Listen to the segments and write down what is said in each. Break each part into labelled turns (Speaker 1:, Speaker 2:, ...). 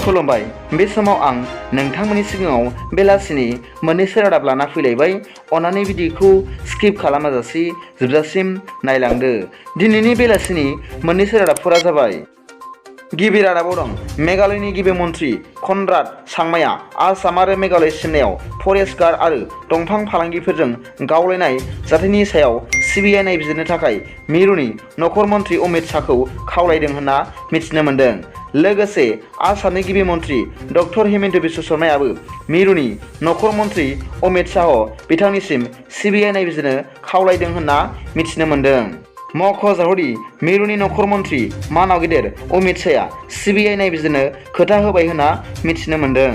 Speaker 1: खुलुमबाय। बे समाव आं नोंथांमोननि सिगाङाव बेलासिनि मोननैसो रादाब लाना फैलायबाय। अन्नानै भिडिअखौ स्किप खालामाजासे जोबजासिम नायलांदो। दिनैनि बेलासिनि मोननैसो रादाबफोरा जाबाय। गिबि रादाबाव दं मेघालयनि गिबि मन्थ्रि कनराड सांमाया आसाम आरो मेघालय सिमनायाव फरेस्ट गार्ड आरो दंफां फालांगिफोरजों गावलायनाय जाथायनि सायाव सिबिआइ नायबिजिरनो थाखाय मिरुनि नखर मन्थ्रि अमित शाहखौ खावलायदों होनना मिथिनो मोन्दों। लोगोसे आसामनि गिबि मन्थ्रि डक्टर हिमन्त बिश्व शर्मायाबो मिरुनि नखर मन्थ्रि अमित शाह बिथांनिसिम सिबिआइ नायबिजिरनो खावलायदों होनना मिथिनो मोन्दों। मख'जाथावदि मिरुनि नखर मन्थ्रि मानाव गेदेर अमित शाहआ सिबिआइ नायबिजिरनो खोथा होबाय होनना मिथिनो मोन्दों।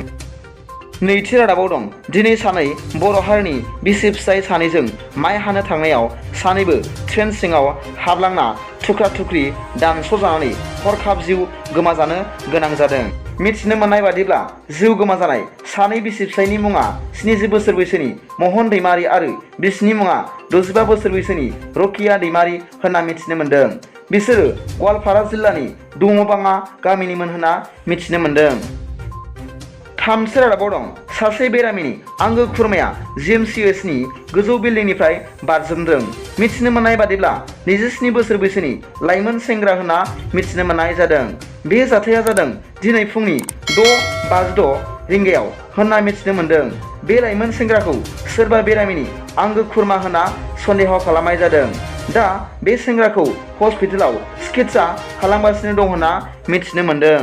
Speaker 1: नैथि रादाबाव दं दिनै सानै बर' हारिनि बिसि फिसाय सानैजों माइ हानो थांनायाव सानैबो ट्रेन सिङाव हाबलांना थुख्रा थुख्रि दानस'जानानै हरखाब जिउ गोमाजानो गोनां जादों। मिथिनो मोननाय बादिब्ला जिउ गोमाजानाय सानै बिसि फिसायनि मुङा 70 बोसोर बैसोनि महन दैमारि आरो बिसिनि मुङा 65 बोसोर बैसोनि रकिया दैमारि होनना मिथिनो मोन्दों। बिसोरो गवालपारा जिल्लानि दङबाङा गामिनिमोन होनना मिथिनो मोन्दों। थामथि रादाबाव दं सासे बेरामिनि आंगो खुरमाया GMCHनि गोजौ बिल्डिंनिफ्राय बारजुमदों। मिथिनो मोननाय बादिब्ला 27 बोसोर बैसोनि लाइमोन सेंग्रा होनना मिथिनो मोननाय जादों। बे जाथाया जादों दिनै फुंनि 6:56 रिंगायाव होनना मिथिनो मोन्दों। बे लाइमोन सेंग्राखौ सोरबा बेरामिनि आंगो खुरमा होनना सन्देह खालामनाय जादों। दा बे सेंग्राखौ हस्पिटालाव चिकित्सा खालामगासिनो दं होनना मिथिनो मोन्दों।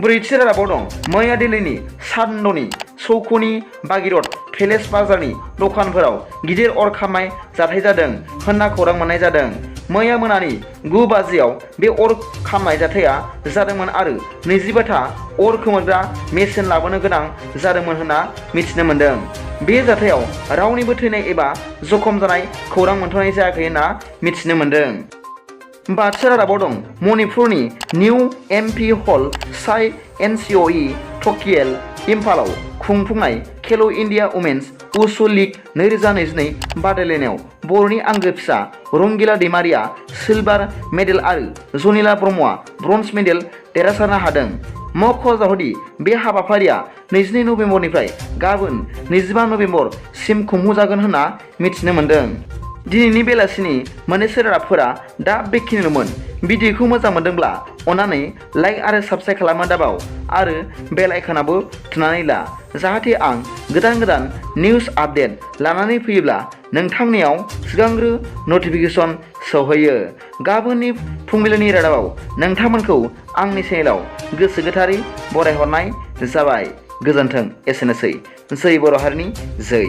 Speaker 1: ब्रैथि रादाबाव दं मैया दिल्लीनि सानदनि चौकनि भागीरथ पेलेस बाजारनि दखानफोराव गिदिर अर खामनाय जाथाय जादों होनना खौरां मोननाय जादों। मैया मोनानि 9 बाजियाव बे अर खामनाय जाथाया जादोंमोन आरो 25 था अर खोमोरग्रा मेसिन लाबोनो गोनां जादोंमोन होनना मिथिनो मोन्दों। बे जाथायाव रावनिबो थैनाय एबा जखम जानाय खौरां मोनथ'नाय जायाखै होनना मिथिनो मोन्दों। बाथि रादाबाव दं मणिपुरनि निउ MP हल साइ NCOE टकियेल इम्फालाव खुंफुंनाय खेल' इन्डिया वुमेन्स उसु लीग 2022 बादायलायनायाव बर'नि आंगो फिसा रंगिला दैमारिया सिलभार मेडेल आरो जनिला ब्रह्मआ ब्रन्ज मेडेल देरहासारनो हादों। मख'जाथावदि बे हाबाफारिया 22 नबेम्बरनिफ्राय गाबोन 25 नबेम्बर सिम खुंफुंजागोन होनना मिथिनो मोन्दों। दिनैनि बेलासिनि मोननैसो रादाबफोरा दा बेखिनिल'मोन। भिडिअखौ मोजां मोनदोंब्ला अन्नानै लाइक आरो साबस्क्राइब खालामना दाबाव आरो बेल आइकनाबो थुनानै ला, जाहाथे आं गोदान गोदान निउस आपडेट लानानै फैयोब्ला नोंथांनियाव सिगांग्रो नटिफिकेसन सौहैयो। गाबोननि फुंबिलिनि रादाबाव नोंथांमोनखौ आंनि चेनेलाव गोसो गोथारै बरायहरनाय जाबाय। गोजोन्थों। एसेनोसै। जै बर' हारिनि जै।